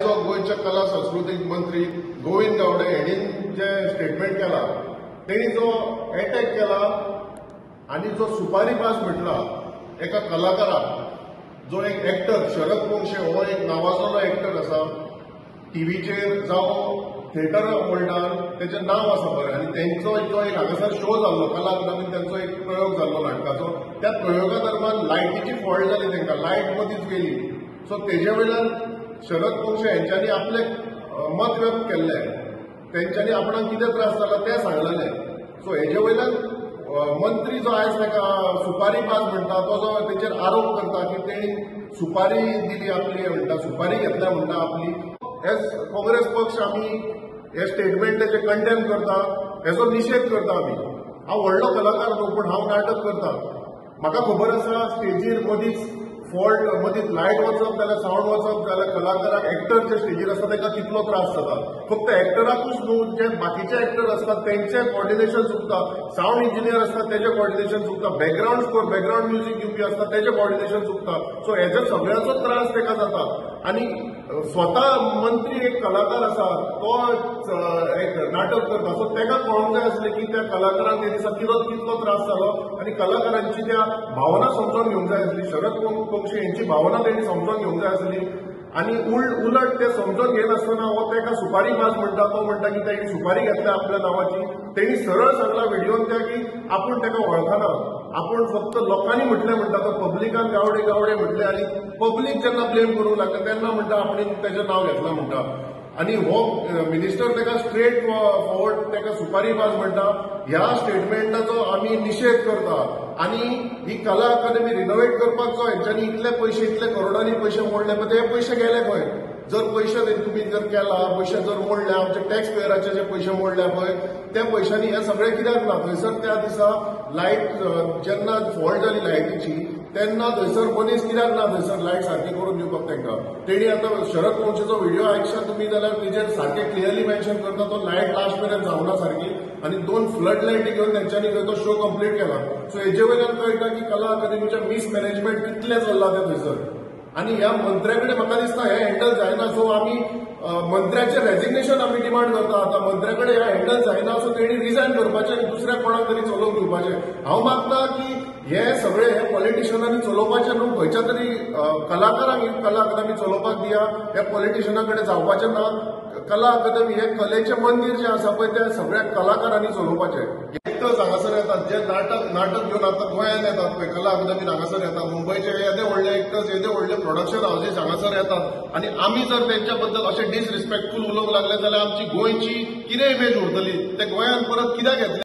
गोंयचे कला संस्कृतीक मंत्री गोविंद गावडे हेणी जे स्टेटमेंट केला, तेणी जो अटॅक केला आनी जो सुपारी पास म्हटला एका कलाकाराक, जो एक एक्टर शरद पोंगशे हो एक नांवाजलो एक्टर आसा, टीव्हीचेर जावं थिएटर वर्ल्डान तेचें नांव आसा बरें, आनी तेंचो जो एक हांगासर शो जाल्लो कला अकादमीन, तेंचो एक प्रयोग जाल्लो नाटकाचो, त्या प्रयोगा दरम्यान लायटीची फॉल्ट जाली, तेंकां लायट मदींच गेली. सो तेजे वयल्यान शरद पोंगशे हेंच्यांनी आपलें मत व्यक्त केल्लें, तेंच्यांनी आपणाक कितें त्रास जाला तें सांगलेलें. सो हेजे वयल्यान मंत्री जो आयज ताका सुपारी पास म्हणटा, तो जो तेचेर आरोप करता की तेणी सुपारी दिली आपली म्हणटा, सुपारी घेतल्या म्हणटा आपली. एज काँग्रेस पक्ष आमी हे स्टेटमेंट तेचे कंडेम करता, हेजो निशेध करता आमी. हांव व्हडलो कलाकार न्हू, पूण हांव नाटक करता, म्हाका खबर आसा स्टेजीर मदींच फॉल्ट, मदींच लायट वचप जाल्यार सावंड वचप जाल्यार कलाकाराक, एक्टर जे स्टेजीर आसता ताका कितलो त्रास जाता. फक्त एक्टराकूच न्हू, जे बाकीचे एक्टर आसतात तेंचे कॉर्डिनेशन चुकता, सावंड इंजिनियर आसता तेजे कॉर्डिनेशन चुकता, बॅकग्रावंड स्कोर, बॅकग्रावंड म्युझीक दिवपी आसता तेजे कॉर्डिनेशन चुकता. सो हेजो सगळ्याचो त्रास ताका जाता. आनी स्वता मंत्री एक कलाकार आसा, तो एक नाटक करता, सो ताका कळोंक जाय आसलें की त्या कलाकारांक त्या दिसा कितलो त्रास जालो आनी कलाकारांची त्या भावना समजून घेवंक जाय आसली. शरद पोंगशे हेंची भावना तेणी समजून घेवंक जाय आसली. आनी उलट ते समजून घेनासतना हो ताका सुपारी पास म्हणटा, तो म्हणटा की तेणी सुपारी घेतल्या आपल्या नांवाची. तेणी सरळ सांगला व्हिडियोन त्या की आपूण ताका वळखना, आपूण फक्त लोकांनी म्हटलें म्हणटा, तो पब्लिकान गावडे गावडे म्हटलें आनी पब्लीक जेन्ना ब्लेम करूंक लागता तेन्ना म्हणटा आपणे तेजें नांव घेतलां म्हणटा. आनी हो मिनिस्टर ताका स्ट्रेट फॉरवर्ड ताका सुपारी पास म्हणटा. ह्या स्टेटमेंटाचो आमी निशेध करता. आनी ही कला अकादमी रिनोवेट करपाक जो हेंच्यांनी इतले पयशे, इतले करोडांनी पयशे मोडले, पण ते पयशे गेले खंय? जर पयशे तुमी जर केला, पयशे जर मोडले, आमचे टॅक्स पेयराचे जे पयशे मोडले पळय, त्या पयशांनी हें सगळें कित्याक ना? थंयसर त्या दिसा लायट जेन्ना फॉल्ट जाली लायटीची तेन्ना थंयसर मनीस कित्याक ना थंयसर लायट सारकी करून दिवपाक तांकां? तेणी आतां शरद पोंगशेचो व्हिडिओ आयकशात तुमी जाल्यार तेजेर सारकें क्लियरली मेन्शन करता, तो लायट लास्ट मेरेन जावना सारकी आनी 2 फ्लड लायटी घेवन तेंच्यांनी तो शो कंप्लीट केला. सो हेजे वयल्यान कळटा की कला अकादमीचें मिसमॅनेजमेंट कितलें चल्लां तें थंयसर. आनी ह्या मंत्र्या कडेन म्हाका दिसता हें हँडल जायना. सो आमी मंत्र्याचें रेजिग्नेशन आमी डिमांड करता. आतां मंत्र्या कडेन हें हँडल जायना, सो तेणी रिजायन करपाचें आनी दुसऱ्या कोणाक तरी चलोवंक दिवपाचें. हांव मागता की हे सगळे हे पॉलिटिशनांनी चलोवपाचें न्हू, खंयच्या तरी कलाकारांक ही कला अकादमी चलोवपाक दिया, ह्या पॉलिटिशना कडेन जावपाचें ना. कला अकादमी हे कलेचें मंदीर जें आसा पळय त्या सगळ्या कलाकारांनी चलोवपाचें. एक्टर्स हांगासर येतात, जे नाटक घेवन आतां गोंयांत येतात पळय, कला अकादमीन हांगासर येतात, मुंबयचे येदे व्हडले एक्टर्स, येदे व्हडले प्रोडक्शन हावजीस हांगासर येतात आनी आमी जर तेंच्या बद्दल अशें डिसरिस्पेक्टफूल उलोवंक लागले जाल्यार आमची गोंयची कितें इमेज उरतली? ते गोंयांत परत कित्याक येतले?